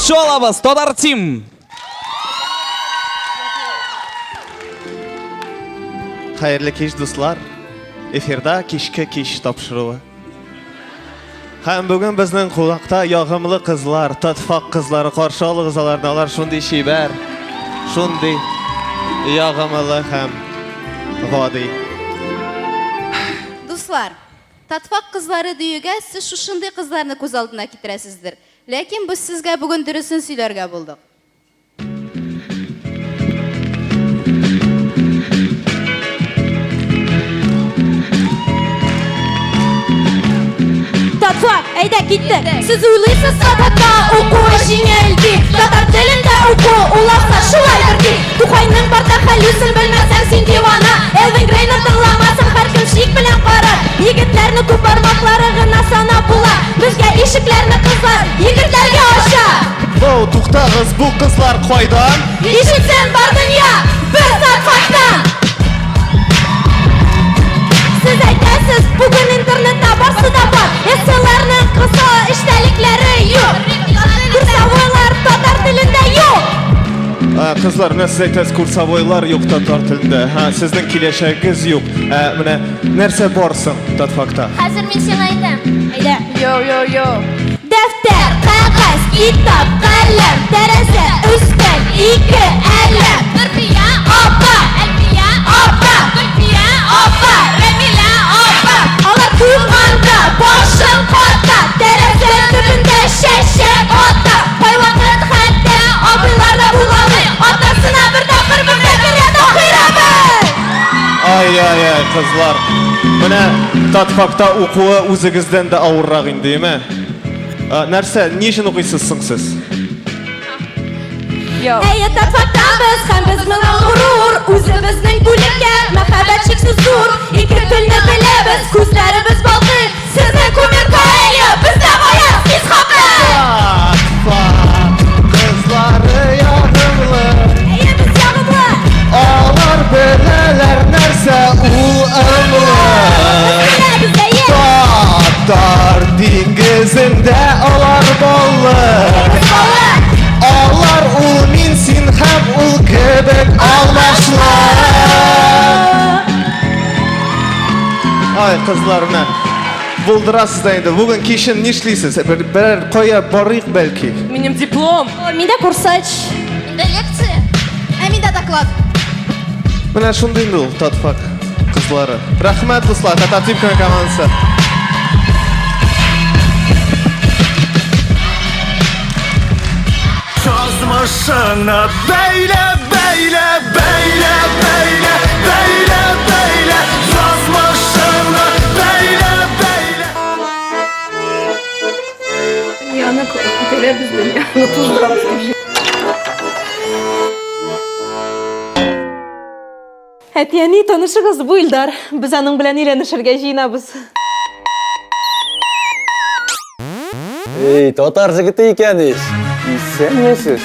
Каршы алабыз Татар Тим. Хәерле кич, дуслар. Эфирда кичке кич тапшыруы. Һәм бүген безнең кунакта ягымлы кызлар, татфак кызлары каршы алыгыз аларны. Алар шундый чибәр, шундый ягымлы һәм гади. Дуслар, татфак кызлары диюгә сез шушындый кызларны күз алдына китерәсездер. Ләкин без сезгә бүген дөресен сөйләргә булдык. Татфак, әйдә киттек. Сез уйлыйсыз татарда укуы җиңел дип. Татар телендә уку уласа шулайдыр дип. Тукайның бар тәхәллүсен белмәсәң син дивана. Элвин Грейны тыңламасаң һәркем шик белән карар. Егетләрне күп бармаклары гына санап була. Безгә ишекләрне кызлар егетләргә ача. Воу, туктагыз, бу кызлар кайдан? Ишетсен бар дөнья, без татфактан! Сез әйтәсез, бүген интернетта барсы да бар. Эсселарның кыска эчтәлекләре юк. Курсовойлар татар телендә юк. Ә, кызлар, менә сез әйтәсез, курсовойлар юк татар телендә. Һа, сезнең киләчәгегез юк. Ә, менә нәрсә бар соң татфакта? Хәзер мин сиңа әйтәм. Әйдә. Йоу, йоу, йоу. Дәфтәр, кәгазь, китап, каләм, тәрәзә, өстәл, ике әләм. Нурфия апа, Әлфия апа, Гөлфия апа, Рәмилә апа. Алар туганда башын ката, тәрәзә төбендә чәчәк ата. Кайвакыт хәтта абыйлар да булгалый, атасына бер тапкыр безгә керә Таһир абый. Ай-ай-ай, кызлар. Менә татфакта укуы үзегездән дә авыррак инде, әйме? Ә, нәрсә, ни өчен укыйсыз соң сез? Әйе, татфакта без һәм без моңа горур. Үзебезнең бүлеккә мәхәббәт чиксез зур. Ике телне беләбез, күзләребез балкый. Сезнең кумир Коэльо, бездә Гаяз Исхакый. Татфак кызлары ягымлы. Әйе, без ягымлы. Алар беләләр нәрсә ул ымлы. Без беләбез, әйе. Татар диңгезендә алар баллы. Без баллы. Алар ул мин, син һәм ул кебек алмашлар. Ай, кызлар, менә булдырасыз да инде. Бүген кичен нишлисез? Бер, берәр кая барыйк бәлки? Минем диплом. Миндә курсач. Миндә лекция. Ә миндә доклад. Менә шундый инде ул татфак кызлары. Рәхмәт, дуслар, Татар Тим командасы. Язмышыңны бәйлә, бәйлә, бәйлә, бәйлә, бәйлә, бәйлә, язмышыңны бәйлә, бәйлә. Дөньяны күтәрәбез, дөньяны туздырабыз. Әти-әни, танышыгыз, бу Илдар. Без аның белән өйләнешергә җыенабыз. Эй, татар җегете икән ич. Исәнмесез.